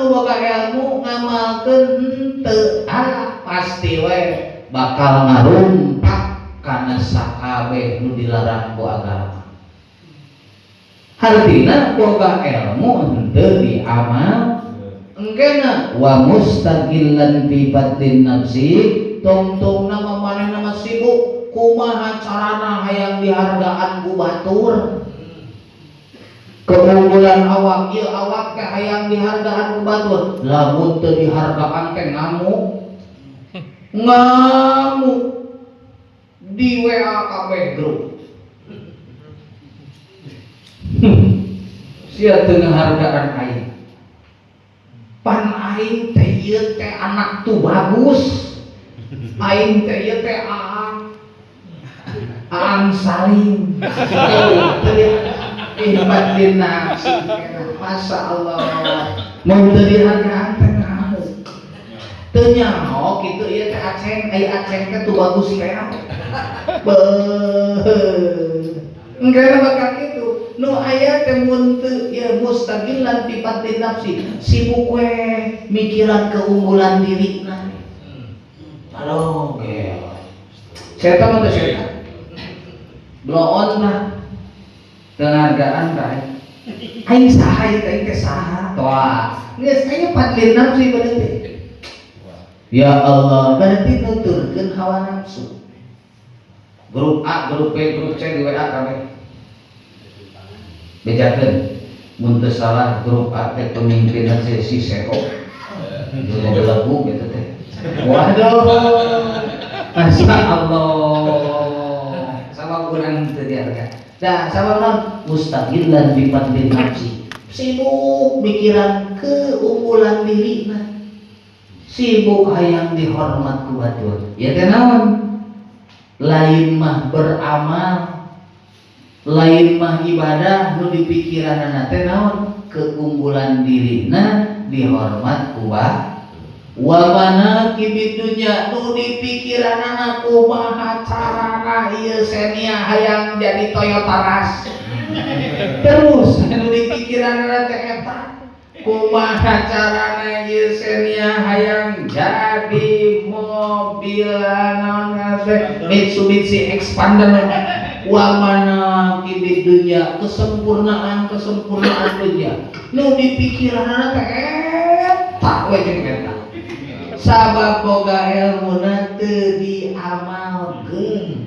nu boga ilmu ngamalkeun henteu, ah pasti we bakal ngarumpak kana sakabeh nu dilarang ku agama. Hartina boga ilmu henteu diamal. Engkena wa mustaqillan fi fadlin nafsi, tungtungna mah manehna mah sibuk kumaha carana hayang dihargaan ku batur. Keunggulan awak ieu, awak teh hayang dihargaan ku batur. Lamun teu dihargaan teh ngamuk. Ngamuk di WA kabeh grup. Sia teu ngahargaan aing. Pan aing teh ieu teh anak tuh bagus. Aing teh ieu teh aang. Aang Salim. Ihbat nafsi. Masya Allah. Mun teu dihargaan teh ngamuk. Teu nyaho kitu ieu teh aceng, ai aceng teh tuh bagus teh. Beuh. Engke bakal kitu. Nu aya teh mun teu ya mustaqillan fi fadlin nafsi, sibuk we mikiran keunggulan dirina. Aduh, gelo. Setan mah teu setan. Bloon lah. Penghargaan ka aing. Aing saha ieu teh, aing teh saha? Toa. Geus aya fadlin nafsi berarti. Ya Allah, berarti nuturkeun hawa nafsu. Grup A, grup B, grup C di WA kabeh. Bejakeun. Mun teu salah grup A teh pemimpinna teh si Seho. Jeung belagu gitu teh. Waduh. Masya Allah. Sama kurang teu diharga. Dah sama non mustaqillan bi fadlin nafsi. Sibuk mikiran keunggulan diri nah. Sibuk hayang dihormat ku batur. Ya teh naon? Lain mah beramal, lain mah ibadah, nu dipikiranana teh naon? Keunggulan dirina dihormat ku wa manaqibid dunya, nu dipikiranana kumaha carana ieu Xenia hayang jadi Toyota Rush. Terus nu dipikiranana teh eta, kumaha carana ieu Xenia hayang jadi mobil naon teh, Mitsubishi Xpander. Wa manaqibid dunya, kesempurnaan kesempurnaan dunya nu dipikiranana teh eta we jeung eta, sabab boga ilmuna teu diamalkeun.